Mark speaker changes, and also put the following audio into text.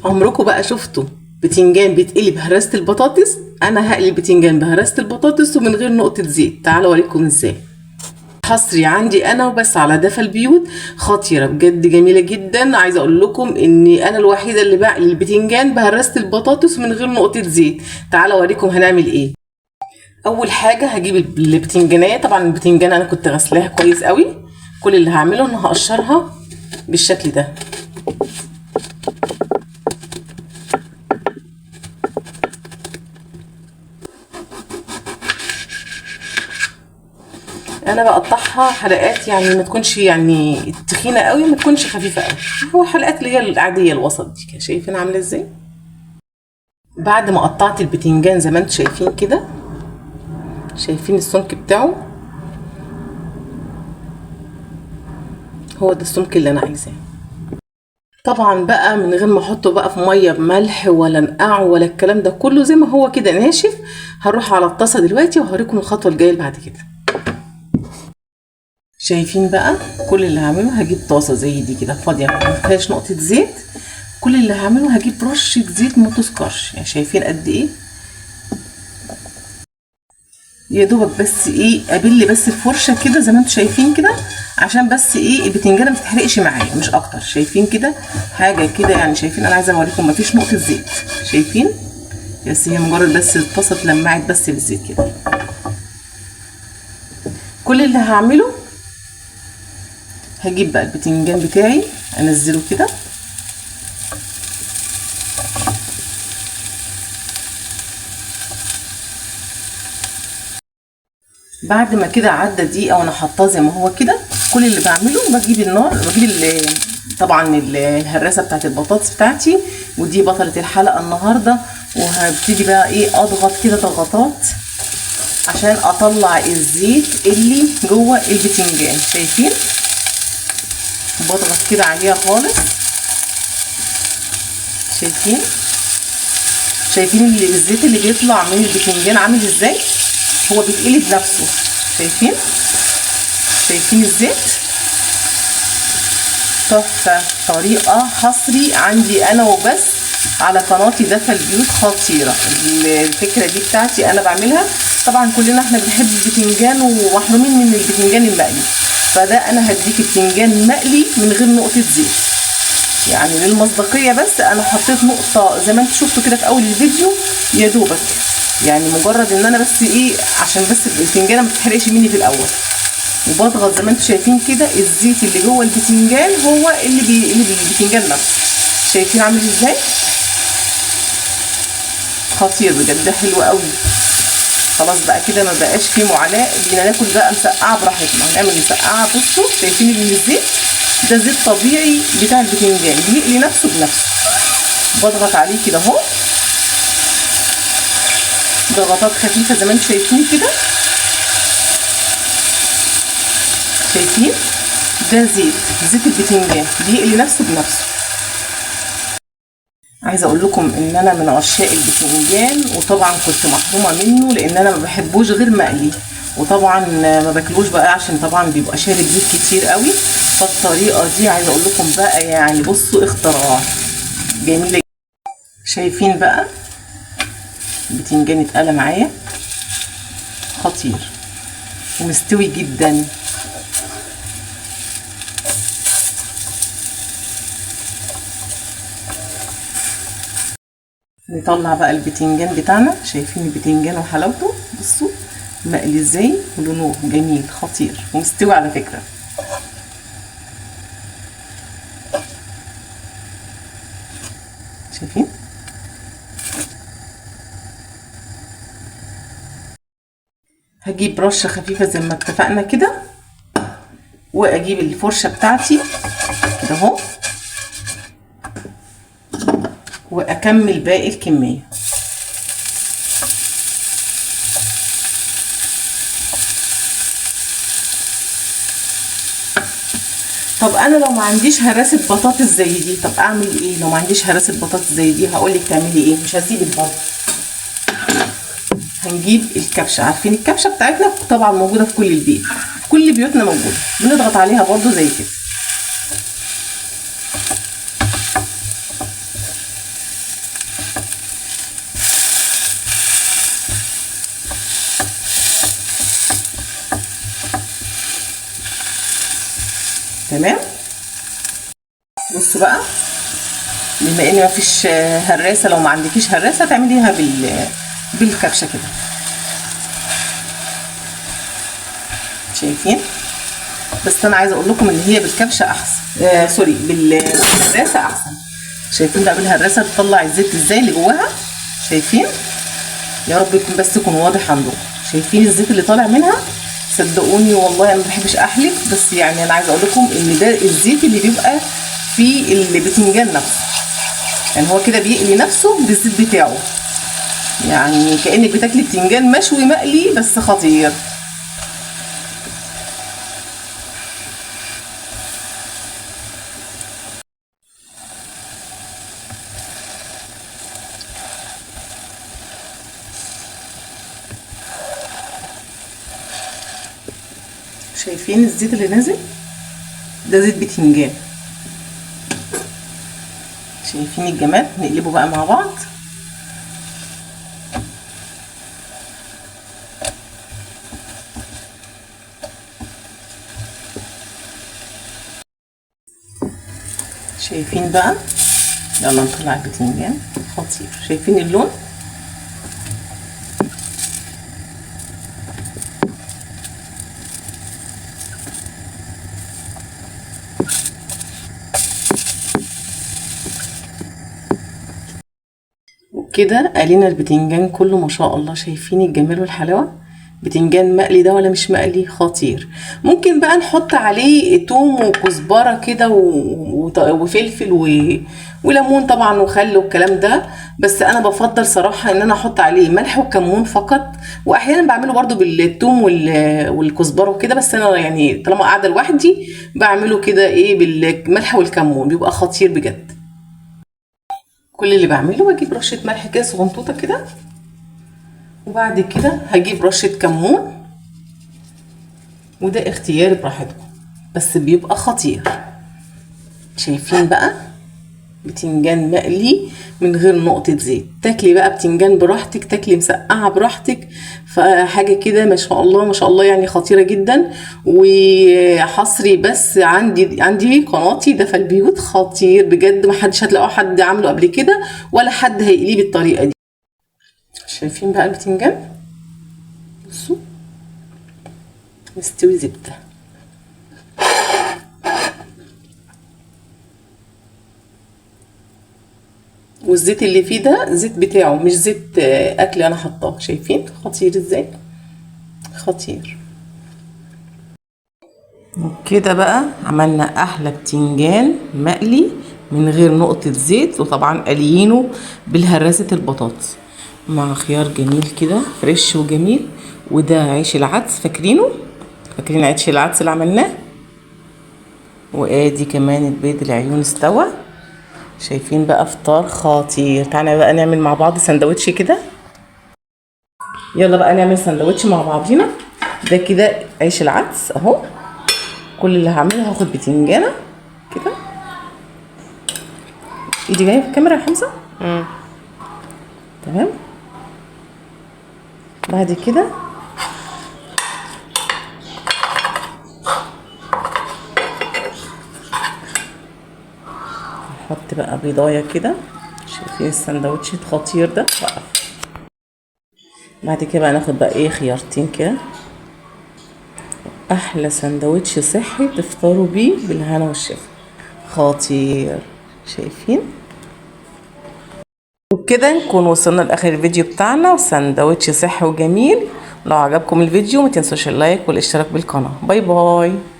Speaker 1: عمركم بقى شفتوا بتنجان بيتقلي بهرسة البطاطس؟ انا هقلي البتنجان بهرسة البطاطس ومن غير نقطة زيت. تعالوا اوريكم ازاي. حصري عندي انا وبس على دفا البيوت، خطيرة بجد، جميلة جدا. عايزه اقول لكم اني انا الوحيدة اللي بقلي البتنجان بهرسة البطاطس من غير نقطة زيت. تعالوا اوريكم هنعمل ايه. اول حاجة هجيب البتنجانيه. طبعا البتنجانه انا كنت غسلاها كويس قوي. كل اللي هعمله ان هقشرها بالشكل ده. انا بقطعها حلقات، يعني ما تكونش يعني تخينة قوي، ما تكونش خفيفة قوي، هو حلقات اللي هي العادية الوسط دي كده. شايفين عامله ازاي؟ بعد ما قطعت البتنجان زي ما انتم شايفين كده، شايفين السمك بتاعه، هو ده السمك اللي انا عايزاه. طبعا بقى من غير ما احطه بقى في مية بملح ولا نقعه ولا الكلام ده كله، زي ما هو كده ناشف. هروح على الطاسه دلوقتي وهوريكم الخطوة الجاية اللي بعد كده. شايفين بقى كل اللي هعمله، هجيب طاسه زي دي كده فاضية ما فيهاش نقطة زيت. كل اللي هعمله هجيب رشه زيت ما تسكرش، يعني شايفين قد ايه؟ يا دوبك بس ايه، ابل بس الفرشة كده زي ما انتم شايفين كده، عشان بس ايه البتنجانه ما تتحرقش معايا مش اكتر. شايفين كده حاجة كده، يعني شايفين انا عايزه اوريكم ما فيش نقطة زيت، شايفين؟ بس هي مجرد بس الطاسه اتلمعت بس بالزيت كده. كل اللي هعمله هجيب بقى البتنجان بتاعي انزله كده. بعد ما كده عدى دقيقة وانا حاطاه زي ما هو كده، كل اللي بعمله بجيب النار، بجيب طبعا الهراسه بتاعت البطاطس بتاعتي، ودي بطلة الحلقة النهارده. وهبتدي بقى ايه، اضغط كده ضغطات عشان اطلع الزيت اللي جوه البتنجان. شايفين؟ بضغط كده عليها خالص. شايفين؟ شايفين الزيت اللي بيطلع من البتنجان عامل ازاي؟ هو بيتقلب نفسه. شايفين؟ شايفين الزيت؟ تحفة. طريقه حصري عندي انا وبس على قناتي دفا البيوت، خطيرة الفكرة دي بتاعتي انا بعملها. طبعا كلنا احنا بنحب البتنجان ومحرومين من البتنجان المقلي، فده انا هديك بتنجان مقلي من غير نقطة زيت. يعني للمصداقيه بس انا حطيت نقطة زي ما انتم شفتوا كده في اول الفيديو، يا دوبك يعني مجرد ان انا بس ايه، عشان بس البتنجانه ما تتحرقش مني في الاول. وبضغط زي ما انتم شايفين كده، الزيت اللي جوه البتنجان هو اللي البتنجان نفسه. شايفين عامل ازاي؟ خطير بجد، حلو قوي. خلاص بقى كده ما بقاش فيه معاناة، بينا ناكل بقى مسقعه براحتنا. هنعمل مسقعه. بصوا شايفين ان الزيت ده زيت طبيعي بتاع البتنجان، بيقلي نفسه بنفسه. بضغط عليه كده اهو، ضغطات خفيفة زي ما انتم شايفين كده. شايفين؟ ده زيت البتنجان بيقلي نفسه بنفسه. عايزه اقول لكم ان انا من عشاق البتنجان، وطبعا كنت محرومة منه لان انا ما بحبوش غير مقلي، وطبعا ما باكلوش بقى عشان طبعا بيبقى شارب زيت كتير قوي. فالطريقه دي عايزه اقول لكم بقى يعني بصوا اختراع جميلة. شايفين بقى البتنجان اتقلى معايا، خطير ومستوي جدا. نطلع بقى البتنجان بتاعنا. شايفين البتنجان وحلاوته؟ بصوا مقلي ازاي ولونه جميل خطير ومستوي على فكرة. شايفين؟ هجيب رشه خفيفة زي ما اتفقنا كده، واجيب الفرشة بتاعتي كده اهو، واكمل باقي الكمية. طب انا لو ما عنديش هراسه بطاطس زي دي، طب اعمل ايه؟ لو ما عنديش هراسه بطاطس زي دي هقولك تعملي ايه. مش هسيبك برضه. هنجيب الكبشه، عارفين الكبشه بتاعتنا طبعا موجودة في كل البيت، في كل بيوتنا موجودة، بنضغط عليها برضه زي كده. تمام. بصوا بقى، بما ان مفيش هراسه، لو ما عندكيش هراسه تعمليها بالكبشه كده. شايفين؟ بس انا عايزه اقول لكم ان هي بالكبشه احسن، sorry بالهراسه احسن. شايفين بقى بالهراسه تطلع الزيت ازاي اللي جواها؟ شايفين؟ يا رب يكون بس يكون واضح عندكم. شايفين الزيت اللي طالع منها؟ صدقوني والله انا ما بحبش احلف، بس يعني انا عايزه اقول لكم ان ده الزيت اللي بيبقى في البتنجان نفسه، يعني هو كده بيقلي نفسه بالزيت بتاعه، يعني كأنك بتاكلي بتنجان مشوي مقلي بس خطير. شايفين الزيت اللي نازل ده؟ زيت بتنجان. شايفين الجمال؟ نقلبه بقى مع بعض. شايفين بقى؟ يلا نطلع البتنجان خطير. شايفين اللون؟ كده قلينا البتنجان كله ما شاء الله. شايفين الجمال والحلاوه؟ بتنجان مقلي ده ولا مش مقلي؟ خطير. ممكن بقى نحط عليه توم وكزبره كده وفلفل وليمون طبعا وخل والكلام ده، بس انا بفضل صراحة ان انا احط عليه ملح وكمون فقط، واحيانا بعمله برده بالثوم والكزبره وكده، بس انا يعني طالما قاعدة لوحدي بعمله كده ايه بالملح والكمون، بيبقى خطير بجد. كل اللي بعمله بجيب رشه ملح كده صغنطوطه كده، وبعد كده هجيب رشه كمون، وده اختياري براحتكم، بس بيبقى خطير. شايفين بقى بتنجان مقلي من غير نقطة زيت، تاكلي بقى بتنجان براحتك، تاكلي مسقعة براحتك، فحاجة كده ما شاء الله ما شاء الله يعني خطيرة جدا. وحصري بس عندي قناتي دفا البيوت، خطير بجد، ما حدش هتلاقوا حد عامله قبل كده ولا حد هيقليه بالطريقة دي. شايفين بقى البتنجان؟ بصوا مستوي زبدة. والزيت اللي فيه ده زيت بتاعه مش زيت اكل انا حطاه. شايفين خطير ازاي؟ خطير. وكده بقى عملنا احلى بتنجان مقلي من غير نقطة زيت، وطبعا قليينه بالهراسة البطاطس مع خيار جميل كده فريش وجميل. وده عيش العدس، فاكرينه؟ فاكرين عيش العدس اللي عملناه؟ وادي كمان البيض العيون استوى. شايفين بقى فطار خطير. تعالى بقى نعمل مع بعض سندوتش كده. يلا بقى نعمل سندوتش مع بعضينا. ده كده عيش العدس اهو. كل اللي هعمله هاخد بتنجانه كده. ايدي جاية في الكاميرا يا حمزة؟ تمام. بعد كده نحط بقى بيضايه كده. شايفين السندوتش الخطير ده؟ وقف. بعد كده بقى ناخد بقى ايه خيارتين كده. احلى سندوتش صحي تفطروا بيه بالهنا والشفا، خطير. شايفين؟ وبكده نكون وصلنا لاخر الفيديو بتاعنا، وسندوتش صحي وجميل. لو عجبكم الفيديو ما تنسوش ال like والاشتراك بالقناة. bye bye.